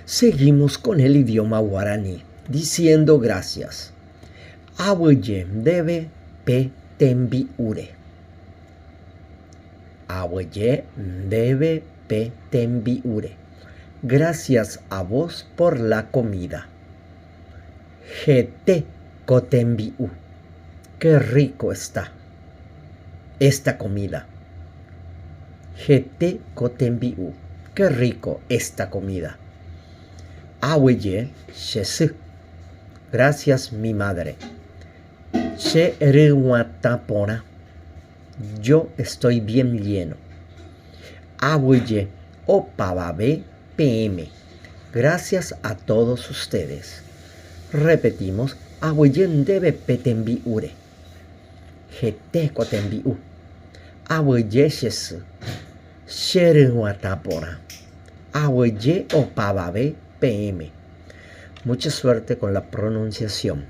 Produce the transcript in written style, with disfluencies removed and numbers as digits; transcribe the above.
Seguimos con el idioma guaraní, diciendo gracias. Aguyje ndéve pe tembi'úre. Aguyje ndéve pe tembi'úre. Gracias a vos por la comida. Hete ko tembi'u. Qué rico está esta comida. Hete ko tembi'u. Qué rico esta comida. Aguyje che sy. Gracias mi madre. Che ryguatã porã. Yo estoy bien lleno. Aguyje opavave peẽme. Gracias a todos ustedes. Repetimos, Aguyje ndéve pe tembi'úre. Hete ko tembi'u. Aguyje che sy. Che ryguatã porã. Aguyje opavave peẽme. Mucha suerte con la pronunciación.